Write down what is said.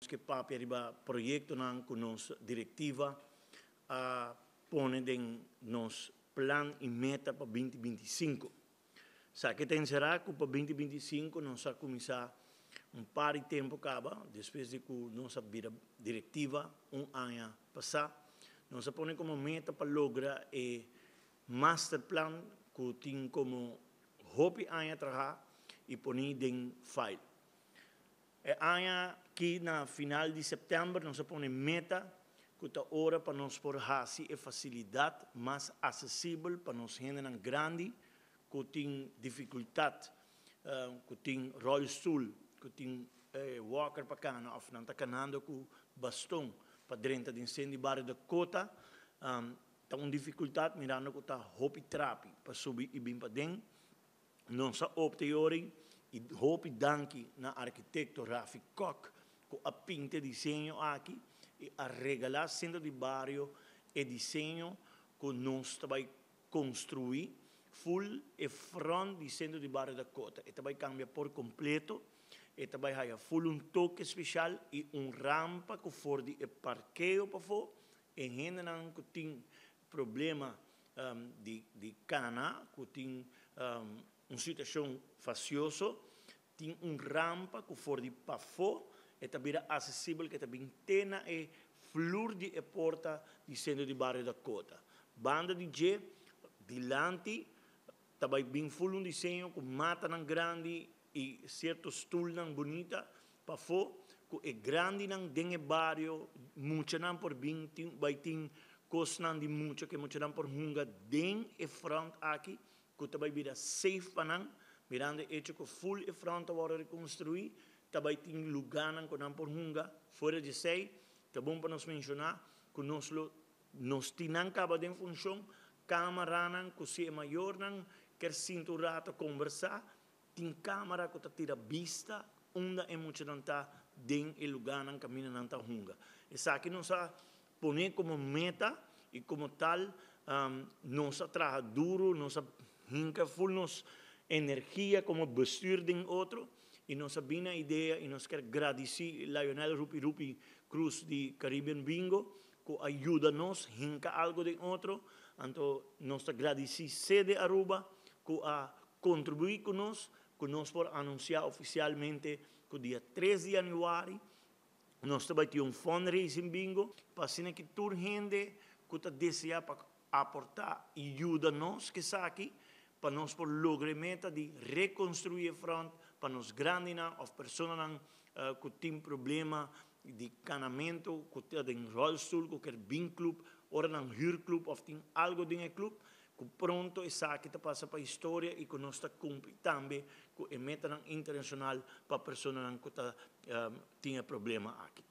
Ke papia riba proyektonan ku nos direktiva a pone den nos plan i meta pa 2025. Esaki ta enserá ku pa 2025 nos a kuminsá un par di tempu kaba, despues di ku nos a bira direktiva un aña pasá, nos a pone komo meta pa logra e masterplan ku tin komo hopi aña trahá i poní den file. E aña aki na final di sèptèmber nos a pone meta ku ta ora pa nos por hasi e fasilidat mas asesibel pa nos hendenan grandi ku tin difikultat, ku tin ròlstul, ku tin walker pa kana òf nan ta kanando ku baston pa drenta den sentro di bario Dakota. Ta un difikultat mirando ku ta hopi trapi pa subi i bin paden. Nos a opta e ora i hopi danki na arkitekto Rafi Kok ku a pinta e diseño aki i a regalá Sentro di Bario e diseño ku nos ta bai konstruí ful e front di Sentro di Bario Dakota. E ta bai kambia por kompleto, e ta bai haya ful un toke speshal i un rampa ku for di e parkeo pafó e hendenan ku tin problema di kana ku tin un situashon fasioso, tin un rampa ku for di pafó e ta bira asesibel ku e ta bin te na e flur di e porta di Sentro di Bario Dakota. Banda di dje, dilanti, ta bai bin ful un diseño ku matanan grandi i sierto stulnan bunita pafó ku e grandinan den e bario, muchanan por bin tin bai tin kosnan di mucha ku e muchanan por hunga den e front aki ku ta bai bira safe pa nan, mirando e echo ku ful e front ta wòrdu rekonstruí, ta bai tin lugánan ku nan por hunga. Fuera di esei, ta bon pa nos menshoná ku nos lo nos tin nan kaba den funshon, kamaranan ku si e mayornan ker sinta un rato kombersá, Tin camara cu ta tira bista unda e muchanan ta den e lugarnan caminda nan ta hunga. Esaki nos a pone como meta y como tal nos a traha duro, nos a hinca full nos energia como bestuur den otro y nos a bin na idea y nos kier gradici Lionel Rupi Rupi Cruz di Caribbean Bingo cu a yuda nos hinca algo den otro. Anto nos ta gradici Sede Aruba cu a Kontribuí ku nos ku nos por anunsiá ofisialmente ku dia 3 di yanüari nos ta bai tin un fundraising bingo pa asina ki tur hende ku ta deseá pa aportá i yuda nos ku esaki pa nos por logra e meta di rekonstruí e front pa nos grandinan òf personanan ku tin problema di kanamentu ku ta den ròlstul ku ker bin klup ora nan hür klup òf tin algu den e klup Ku pronto esaki ta pasa pa historia i ku nos ta kumpli tambe ku e metanan internashonal pa personanan ku ta tin e problema aki.